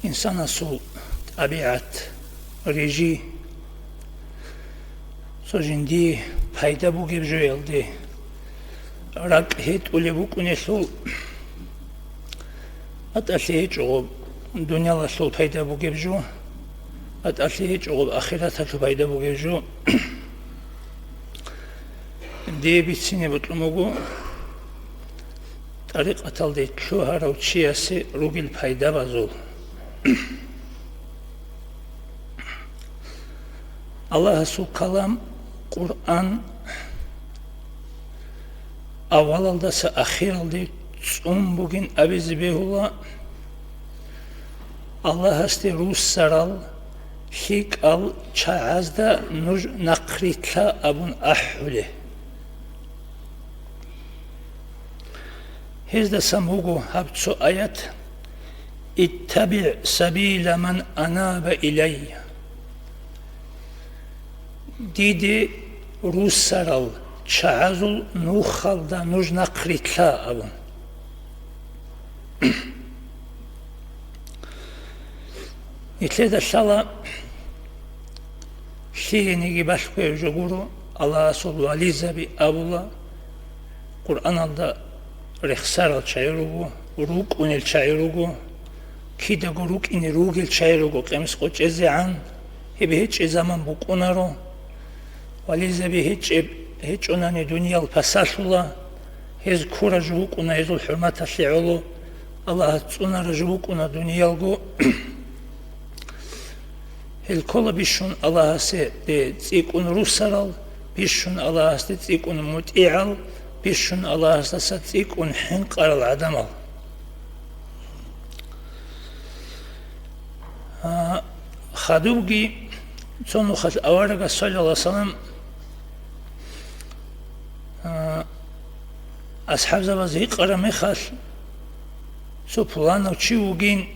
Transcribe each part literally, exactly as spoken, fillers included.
Инсанасул тӀабигӀат, рижи, цо жиндие пайда бугеб жоялде ракӀ гьетӀулеб букӀунелъул, батӀалъи гьечӀого дуниялалъул пайда бугеб жо, батӀалъи гьечӀого ахираталъул пайда бугеб жо. Дие бицине бокьун буго тӀарикъаталде лъугьарав чиясе ругел пайдабазул. Аллагьасул калам Къуръан авалалдаса ахиралде цӀун бугин абизе бегьула, Аллагьасде руссарал лъикӀал чагӀазда нуж нахърилълъа абун ахӀулеб. Гьездасан буго гьаб цо аят: «ИттабигӀ сабила ман анаба илайя». Диде руссарал чагӀазул нухалда нуж нахърилълъа абун. Нилъеда лъала лъиениги балъгояб жо гуро, Аллагьасул вализаби абула, Къуръаналда рехсарал чагӀи руго, рукӀунел чагӀи руго, кидаго рукӀине ругел чагӀи руго къемис къо чӀезегӀан, гьеб гьечӀеб заман букӀунаро. Вализаби гьечӀеб гьечӀонани дуниял пасалъула, гьез ккураб жо букӀуна, гьезул хӀурматалъе гӀоло, Аллагьас цӀунараб жо букӀуна дуниялго. Гьел ккола бищун Аллагьасде цӀикӀкӀун руссарал, бищун Аллагьасде цӀикӀкӀун мутӀигӀал, бищун Аллагьасдаса цӀикӀкӀун хӀинкъарал гӀадамал. А, хадубги цо нухалъ аварагас, саллаллагьу гӀалайгьи вассалам, а, асхӀабзабаз гьикъараб мехалъ, цо пуланав чи вугин,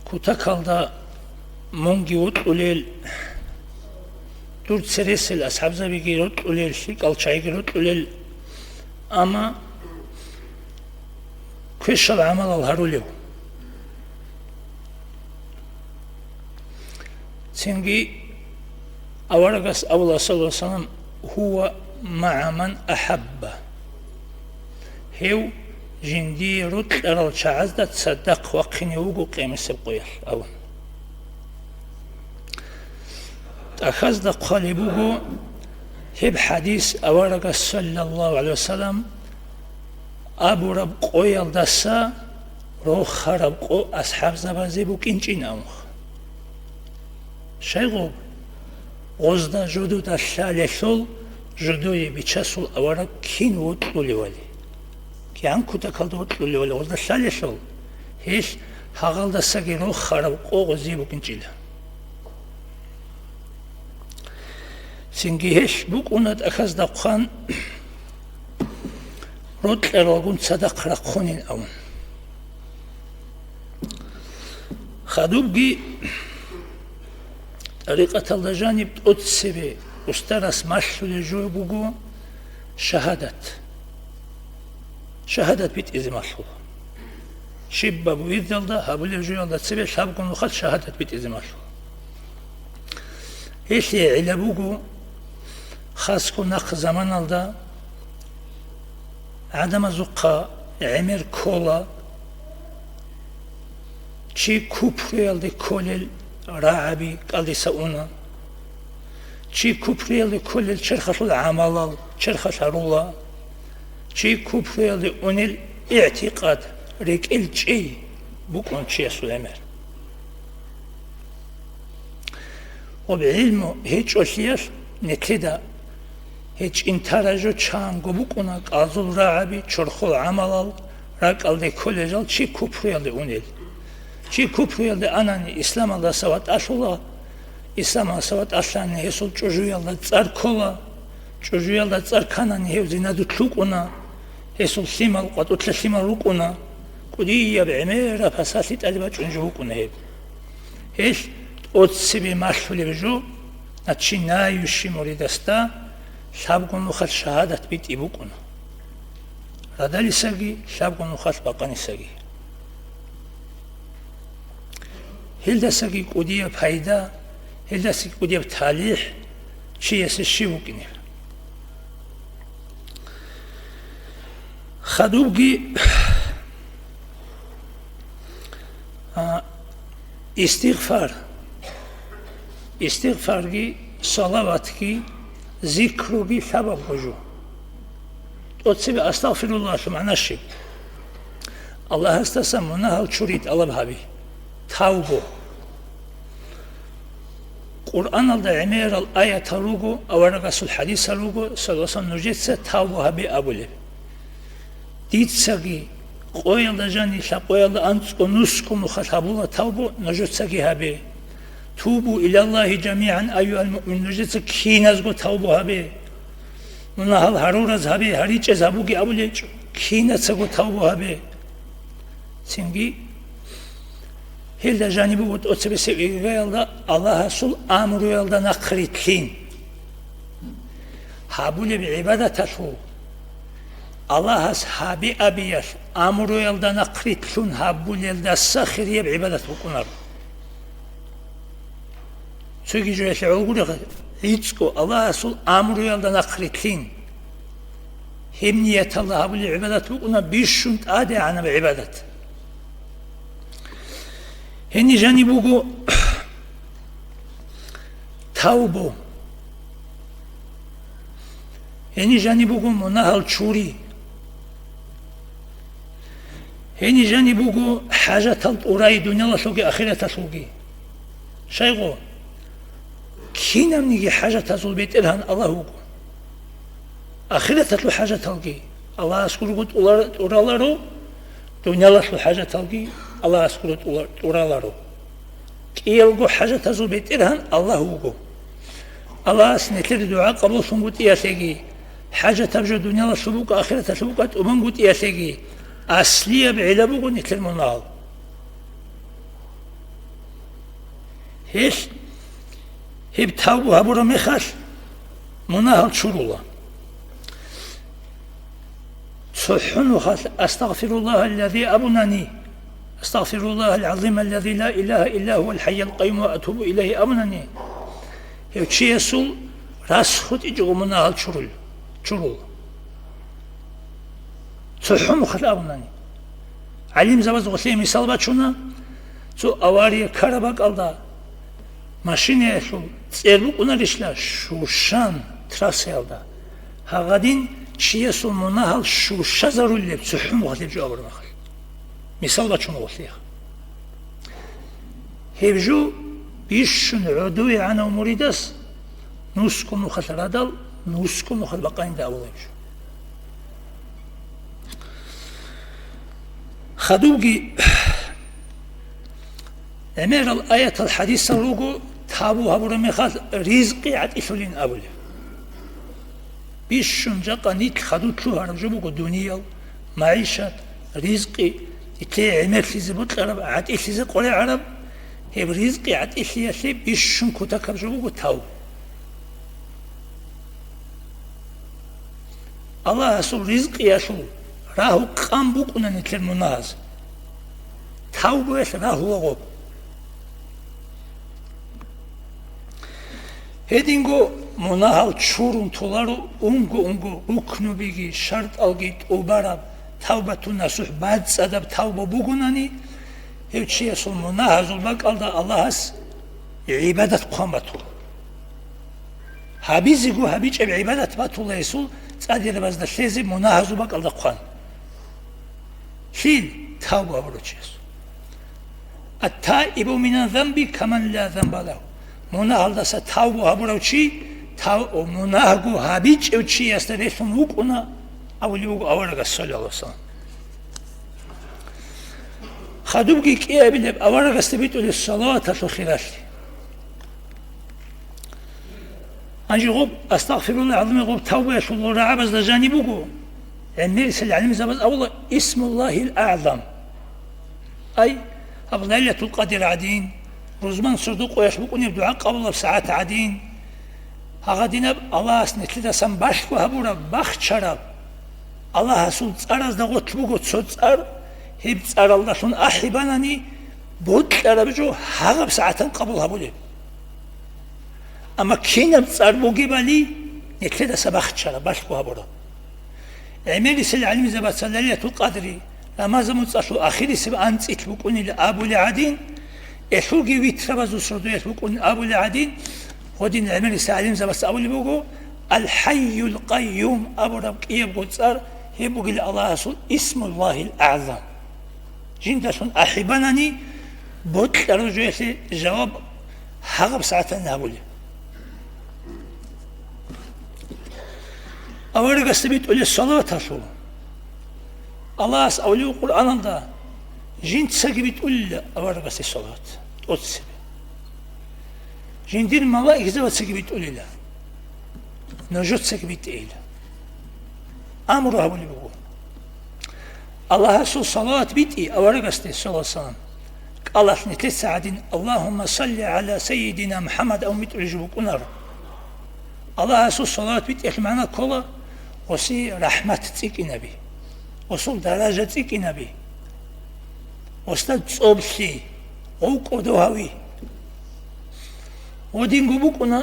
кутакалда мунги вокьулел, дур цересел асхӀабзабиги рокьулел, лъикӀал чагӀиги рокьулел, амма квешал гӀамалал гьарулев. Цинги аварагас абула, саллаллагьу гӀалайгьи вассалам: «Гьува магӀа ман ахӀабба». Гьев жиндие рокьарал чагӀазда цадахъ вахъине вуго къемисеб къоялъ, абун. ТӀахьазда хъвалеб буго гьеб хӀадис аварагас, саллаллагьу гӀалайгьи вассалам, абураб къоялдаса рохараб къо асхӀабзабазе букӀинчӀин абун. Щайгу, гъозда жодуда лъалелъул жодое бичасул авараг кин вокьулевали, кигӀан кутакалда вокьулевали гъозда лъалелъул, гьелъ гьагъалдасаги рохараб къо гъозие букӀинчӀила. Цинги гьелъ букӀуна тӀахьазда хъван, рокьаралгун цадахъ рахъунин абун. Хадубги тӀарикъаталда жаниб тӀоцебе устарас малъулеб жо буго шагьадат. Шагьадат битӀизе малъула. Щибаб вирдалда гьабулеб жоялда цебе лъабго нухалъ шагьадат битӀизе малъула. Гьелъие гӀилла буго, хасго нахъ заманалда гӀадамазухъа гӀемер ккола, чи купруялде кколел рагӀаби кӀалдиса уна. Чи купруялде кколел черхалъул гӀамалал черхалъ гьарула. Чи купруялде унел игӀтикъад, рекӀел чӀей букӀун чиясул гӀемер. Гъоб гӀилму гьечӀолъиялъ нилъеда гьечӀин тараб жо чанго букӀуна кӀалдизул рагӀаби, чорхол гӀамалал, ракӀалде кколел жал чи купруялде унел. Чи купруялде анани, исламалдаса ватӀалъула, исламалдаса ватӀалъани гьесул чӀужуялда цӀар ккола, чӀужуялда цӀар кканани гьев зинадулъ вукӀуна, гьесул лъимал къватӀулъа лъимал рукӀуна, кӀудияб гӀемераб пасалъи тӀаде бачӀун жо вукӀуна гьеб. Гьелъ тӀоцебе малъулеб жо, начинающий муридасда лъабго нухалъ шагьадат битӀи букӀуна. Радалисаги, лъабго нухалъ бакъанисаги. Гьелдасаги кӀудияб пайда, гьелдасаги кӀудияб талихӀ чиясе щиб букӀинеб? Хадубги, а, истигъфар, истигъфарги, салаватги, зикруги лъабабго жо. ТӀоцебе астагъфируллагьалъул магӀна щиб? Аллагьасдаса мунагьал чури тӀалаб гьаби. Тавбу. Къуръаналда гӀемерал аятал руго, аварагасул хӀадисал руго, саллаллагьу гӀалайгьи ва саллам, нужеца тавбу гьабе абулеб. Дицаги, къоялда жанилъа къоялда анцӀго нусго нухалъ гьабула тавбу, нужецаги гьабе. Тубу илаллагьи жамигӀан, айюгьал муъмин, нужеца киназго тавбу гьабе. Мунагьал гьарураз гьабе, гьаричӀез гьабуге абулечӀо, кинацаго тавбу гьабе. Цинги, гьелда жаниб буго тӀоцебесеб игъаялда Аллагьасул амруялда нахърилълъин. Гьабулеб гӀибадаталъул, Аллагьас гьабе абиялъ амруялда нахърилълъун гьабулелдаса хирияб гӀибадат букӀунаро. Цоги жоялъе гӀолгурехъе, гӀицӀго Аллагьасул амруялда нахърилълъин. Гьеб нияталда гьабулеб гӀибадат букӀуна бищун тӀадегӀанаб гӀибадат. Гьениб жаниб буго тавбу. Гьениб жаниб буго мунагьал чури. Гьениб жаниб буго хӀажатал тӀурай дуниялалъулги ахираталъулги. Щайгу? Кинабниги хӀажатазул БетӀергьан Аллагь вуго. Ахираталъул хӀажаталги Аллагьас гурого тӀула-, тӀураларо, дуниялалъул хӀажаталги Аллагьас гуро тӀула-, тӀураларо. КӀиялго хӀажатазул БетӀергьан Аллагь вуго. Аллагьас нилъер дугӀа къабуллъунгутӀиялъеги, хӀажатаб жо дуниялалъул букӀа, ахираталъул букӀа тӀубангутӀиялъеги, аслияб гӀилла буго нилъер мунагьал. Гьелъ гьеб тавбу гьабураб мехалъ, мунагьал чурула. ЦохӀо нухалъ «Астагъфируллагьаллази» абунани, «Астагъфируллагьал гӀазималлази ла илагьа илла гьувал хӀайял къайюм ва атубу илайгьи» абунани, гьев чиясул расхутӀичӀого мунагьал чурул-, чурул. ЦохӀо нухалъ абунани. ГӀалимзабаз гъолъие мисал бачуна, цо авария ккараб бакӀалда машинаялъул цӀер букӀунарищила щущан трассаялда, гьагъадин чиясул мунагьал щущазарулеб цохӀо нухалъ гьеб жо абураб мехалъ. Мисал бачуна гъолъие. Гьеб жо бищун гӀодовегӀанав муридас нусго нухалъ радал, нусго нухалъ бакъанида абула гьеб жо. Хадубги гӀемерал аятал хӀадисал руго, тавбу гьабураб мехалъ ризкъи гӀатӀилъулин абулеб. Бищун жакъа нилъ хадуб лъугьараб жо буго дуниял, магӀишат, ризкъи, нилъее гӀемерлъизе бокьараб, гӀатӀилъизе къваригӀараб, гьеб ризкъи гӀатӀилъиялъе бищун кутакаб жо буго тавбу. Аллагьасул ризкъиялъул рагьу къан букӀуна нилъер мунагьаз. Тавбуялъ рагьула гъоб. Гьединго мунагьал чурун толаро унго-унго рукнубиги шартӀалги тӀубараб тавбатун насухӀ бацӀцӀадаб тавба бугунани, гьев чиясул мунагьазул бакӀалда Аллагьас гӀибадат хъван батула. Гьабизего гьабичӀеб гӀибадат батула гьесул цӀадирабазда лъезе мунагьазул бакӀалда хъван. Лъил тавбу гьабурав чияс? Ат-таибу миназ-занби каман ла занба лагьу. Мунагьалдаса тавбу гьабурав чи, тав-, о, мунагьго гьабичӀев чиясда релълъун вукӀуна, абулеб буго аварагас, саллаллагьу гӀалайгьи ва саллам. Хадубги кӀиабилеб аварагасда битӀулеб салаваталъул хиралъи. Гьанже гъоб, астагъфируллагь гӀазим, гъоб тавбаялъул рагӀабазда жаниб буго, гӀемерисел гӀалимзабаз абула, Исмуллагьил агӀзам. Ай, гьаб Лайлатул Къадир гӀадин, рузман сордо къоялъ букӀунеб дугӀа къабулаб сагӀат гӀадин, гьагъадинаб Аллагьас нилъидасан балъго гьабураб, бахчараб, Аллагьасул цӀаразда гъорлъ буго цо цӀар, гьеб цӀаралдалъун ахӀи банани, Бокьараб жо гьагъаб сагӀатан къабул гьабулеб. Амма кинаб цӀар бугебали, нилъедаса бахчараб, балъго гьабураб. ГӀемерисел гӀалимзабаца Лайлатул Къадри, Рамазан моцӀалъул ахирисеб анцӀила букӀунила абулеб гӀадин, элъулги витрабазул сордоялъ букӀунила абулеб гӀадин, гьедин гӀемерисел гӀалимзабаца абулеб буго, Ал-ХӀайюл-Къайюм абураб кӀиябго цӀар гьеб бугила Аллагьасул Исмуллагьил АгӀзам. Жиндалъун ахӀи банани, бокьараб жоялъе жаваб гьагъаб сагӀатан гьабулеб. Аварагасда битӀулеб салаваталъул. Аллагьас абулеб Къуръаналда, жинцаги битӀулила аварагасде салават, тӀоцебе. Жиндир малаикзабацаги битӀулила, нужецаги битӀейила. Амру гьабулеб буго. Аллагьасул салават битӀи аварагасде, саллаллагьу гӀалайгьи ва саллам, кӀалалъ нилъеца гӀадин, «Аллагьумма салли гӀала сайидина МухӀаммад» абун битӀулеб жо букӀунаро. Аллагьасул салават битӀиялъул магӀна ккола, гъосие рахӀмат цӀикӀкӀинаби, гъосул даража цӀикӀкӀинаби, гъосда цӀоблъи, гъов кӀодо гьави. Гъодинго букӀуна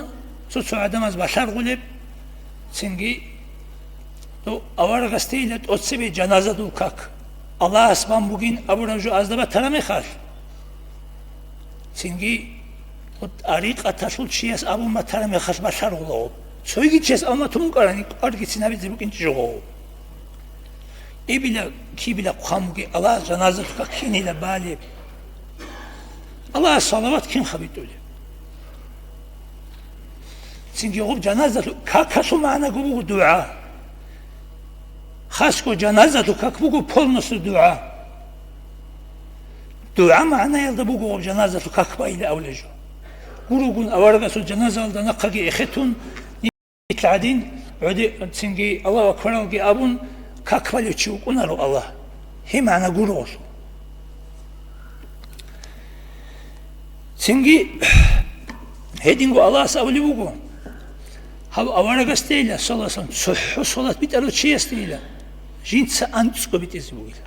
цо-цо гӀадамаз балъаргъулеб, цинги дов аварагасдейила тӀоцебе жаназадул как, Аллагьас бан бугин абураб жо азда батараб мехалъ. Цинги гъо тӀарикъаталъул чияс абун батараб мехалъ балъаргъула гъоб. Цойги чияс абун батун букӀарани, кӀваргицин гьабизе букӀинчӀо жо гъов. Эбила, кибила хъван бугеб, Аллагьас жаназалъука кинила балеб? Аллагьас салават кинха битӀулеб? Цинги гъуб жаназалъу-, какалъул магӀнаго буго дугӀа. Хасго жаназалъул как буго полностью дугӀа. ДугӀа магӀнаялда буго гъуб жаназалъул как байилан абулеб жо. Гурогун аварагасул жаназаялда нахъаги эхетун, Ил гӀадин, гӀоди-, цинги Аллагьу акбаралги абун, как балев чи вукӀунаро Аллагь. Гьеб магӀна гуро гъолъул. Цинги гьединго Аллагьас абулеб буго, гьав аварагасдейила, саллаллагьу гӀалайгьи ва саллам, цохӀо салат битӀарав чиясдейила, жинца анцӀго битӀизе бугила.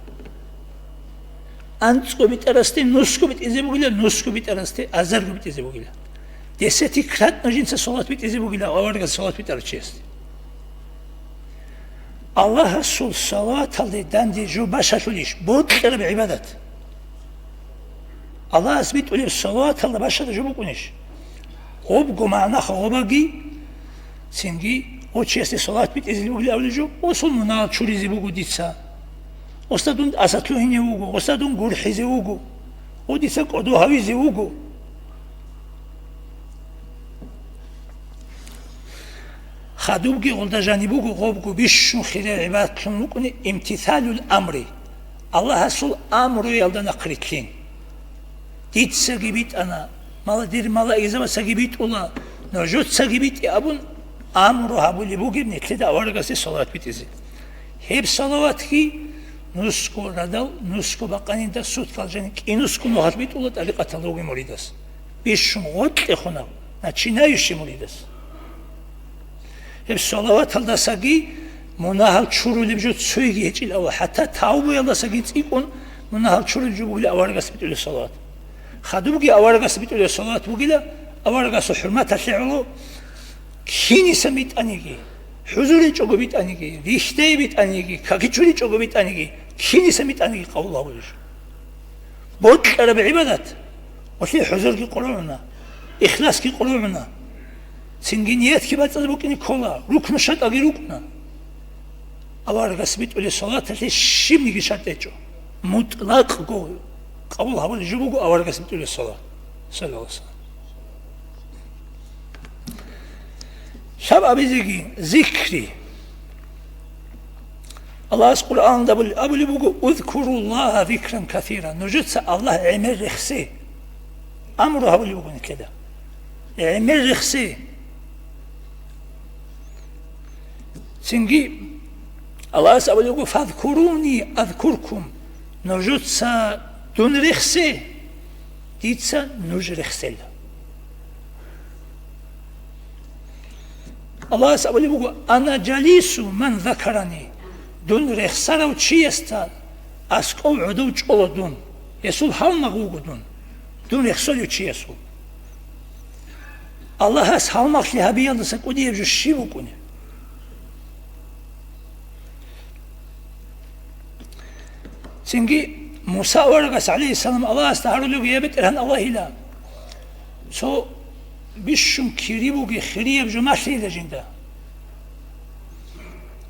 АнцӀго битӀарасде нусго битӀизе бугила, нусго битӀарасде азарго битӀизе бугила. Десятикратно жинца салат битӀизе бугила аварагас салат битӀарав чиясде. Аллагьасул салаваталде данде жо бащалъулищ бокьараб гӀибадат? Аллагьас битӀулеб салаваталда бащараб жо букӀунищ? Гъобго магӀнаха гъобаги, цинги гъо чиясде салат битӀизелъи бугилан абулеб жо, гъосул мунагьал чуризе буго дица. Гъосда дун тӀаса лъугьине вуго, гъосда дун гурхӀизе вуго, гъо дица кӀодо гьавизе вуго. Хадубги гъолда жаниб буго гъобго бищун хире гӀибадатлъун рукӀуни имтисалул амри, Аллагьасул амруялда нахърилълъин. Дицаги битӀана, мала-, дир малаикзабацаги битӀула, нужецаги битӀе абун, амру гьабулеб бугеб нилъеда аварагасде салават битӀизе. Гьеб салаватги нусго радал, нусго бакъанинда суткал жани кӀинусго нухалъ битӀула тӀарикъаталда вугев муридас. Бищун гъоркьехунав, начинающий муридас. Гьеб салаваталдасаги мунагьал чурулеб жо цойги гьечӀила ва хӀатта тавбуялдасаги цӀикӀкӀун мунагьал чурулеб жо бугила аварагас битӀулеб салават. Хадубги аварагас битӀулеб салават бугила, аварагасул хӀурматалъе гӀоло киниса битӀаниги, хӀузуричӀого битӀаниги, рихьдей битӀаниги, какичуричӀого битӀаниги, киниса битӀаниги къабул гьабулеб жо. Бокьараб гӀибадат, гъолъие хӀузурги къуругӀуна, ихласги къуругӀуна, цинги ниятги бацӀцӀад букӀине ккола, рукну шартӀалги рукӀуна. Аварагас битӀулеб салаталъе щибниги шартӀ гьечӀо. МутӀлакъго къабул гьабулеб жо буго аварагас битӀулеб салат, саллаллагьу гӀалайгьи ва саллам. Лъаб абизеги зикри. Аллагьас Къуръаналда абулеб буго: «Узкуруллагьа зикран касира», нужеца Аллагь гӀемер рехсе. Амру гьабулеб буго нилъеда. ГӀемер рехсе. Цинги Аллагьас абулеб буго: «Фазкуруни азкуркум», нужеца дун рехсе, дица нуж рехсела. Аллагьас абулеб буго: «Ана жалису ман закарани», дун рехсарав чиясда аскӀов гӀодов чӀола дун, гьесул гьалмагъ вуго дун. Дун рехсолев чиясул. Аллагьас гьалмагълъи гьабиялдаса кӀудияб жо щиб букӀунеб? Цинги Муса аварагас, гӀалайгьиссалам, Аллагьасда гьарулев: «Я БетӀергьан Аллагьила, цо бищун кири бугеб хирияб жо малъейила жинда».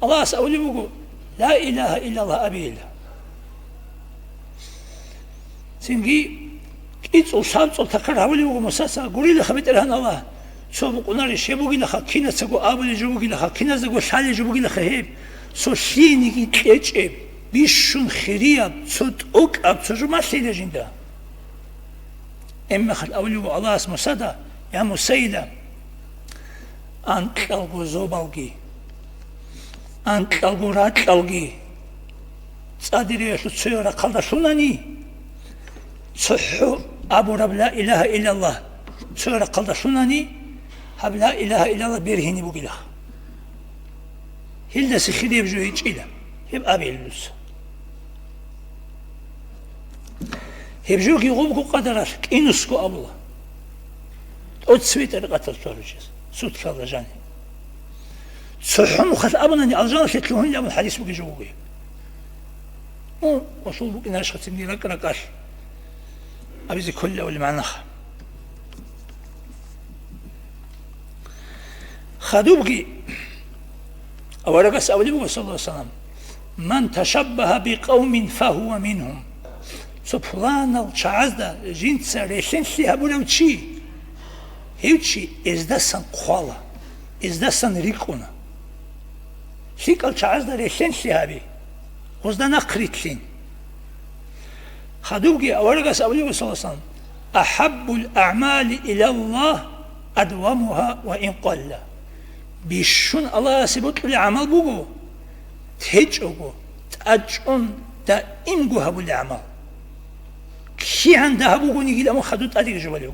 Аллагьас абулеб буго: «Ла илагьа иллаллагь абейила». Цинги кӀицӀул-лъабцӀул такъир гьавулев вуго Мусаца: «Гурилаха, БетӀергьан Аллагь, цо букӀунарищ гьеб бугилаха, кинацаго абулеб жо бугилаха, киназдаго лъалеб жо бугилаха гьеб, цо лъиениги кьечӀеб, бищун хирияб, цо тӀокӀаб цо жо малъейила жинда». Гьебмехалъ абулев вуго Аллагьас Мусада: «Я Мусайила, анкьалго зобалги, анкьалго ракьалги цӀадириялъул цояв рахъалда лъунани, цохӀо абураб ла илагьа иллаллагь цояв рахъалда лъунани, гьаб ла илагьа иллаллагь бергьине бугилаха. Гьелдаса хирияб жо гьечӀила», гьеб абейила дуца. Гьеб жоги гъобго къадаралъ кӀинусго абула. ТӀоцеве тӀарикъаталъ лъугьарав чияс суткалда жаниб. ЦохӀо нухалъ абунани, алжаналъе лъугьунел абун хӀадис бугеб жо буго. Ну, гъолъул букӀинарищха цинги ракӀ-ракӀалъ абизе кколел абулеб магӀнаха. Хадубги аварагас абулеб буго, саллаллагьу гӀалайгьи ва саллам: «Ман ташаббагьа бикъавмин, фагьува мингьум». Цо пуланал чагӀазда жинца релълъенлъи гьабурав чи, гьев чи эздасан хъвала, эздасан рикӀкӀуна. ЛъикӀал чагӀазда релълъенлъи гьабе, гъозда нахърилълъин. Хадубги аварагас абулеб буго, саллаллагьу гӀалайгьи ва саллам: «АхӀаббул аъмали илаллагь адвамугьа ва ин къалла». Бищун Аллагьасе бокьулеб гӀамал буго течӀого, тӀадчӀун, даимго гьабулеб гӀамал. КигӀан дагьаб бугониги, амма хадуб тӀадеги жубалев.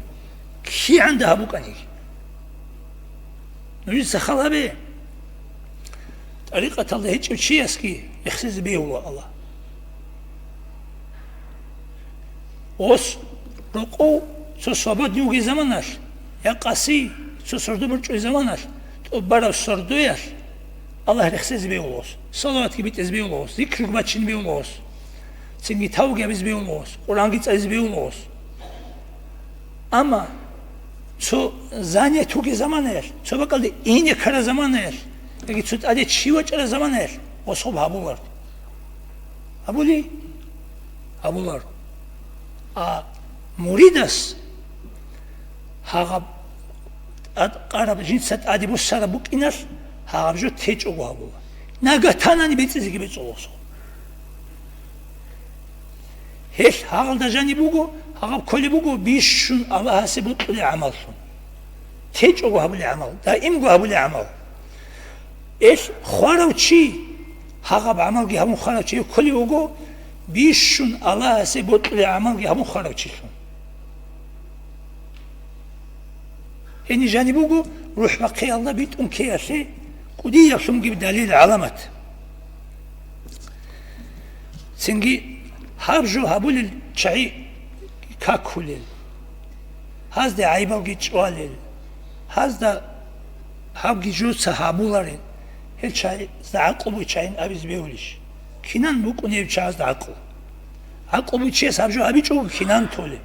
КигӀан дагьаб букӀаниги. Нужеца хал гьабе, тӀарикъаталда гьечӀев чиясги рехсезе бегьула Аллагь. Ос рокъов цо свободный вугеб заманалъ, я къаси цо сордо борчӀулеб заманалъ, тӀубараб сордоялъ Аллагь рехсезе бегьула ос, салаватги битӀизе бегьула ос, зикруги бачине бегьула ос, цинги тавги гьабизе бегьула ос, Къуръанги цӀализе бегьула ос. Амма цо занят вугеб заманаялъ, цо бакӀалде ине ккараб заманаялъ, яги цо тӀаде чи вачӀараб заманаялъ ос гьеб гьабуларо. Гьабули? Гьабуларо. А муридас гьагъаб тӀадкъараб, жинца тӀаде буссараб букӀиналъ, гьагъаб жо течӀого гьабула. Нагагь танани бецӀизеги бецӀула ос. Гьелъ гьагъалда жаниб буго, гьагъаб кколеб буго бищун Аллагьасе бокьулеб гӀамаллъун. ТечӀого гьабулеб гӀамал, даимго гьабулеб гӀамал. Гьелъ хварав чи, гьагъаб гӀамалги гьабун хварав чи кколев вуго, бищун Аллагьасе бокьулеб гӀамалги гьабун хварав чилъун. Гьениб жаниб буго рухӀ бахъиялда битӀун ккеялъе кӀудияблъунги далил-гӀаламат. Цинги гьаб жо гьабулел чагӀи какулел, гьазде гӀайбалги чӀвалел, гьазда гьабги жоца гьабуларел, гьел чагӀазда гӀакълу бугев чагӀин абизе бегьулищ? Кинан букӀунеб чагӀазда гӀакълу? ГӀакълу бугев чияс гьаб жо гьабичӀого кинан толеб?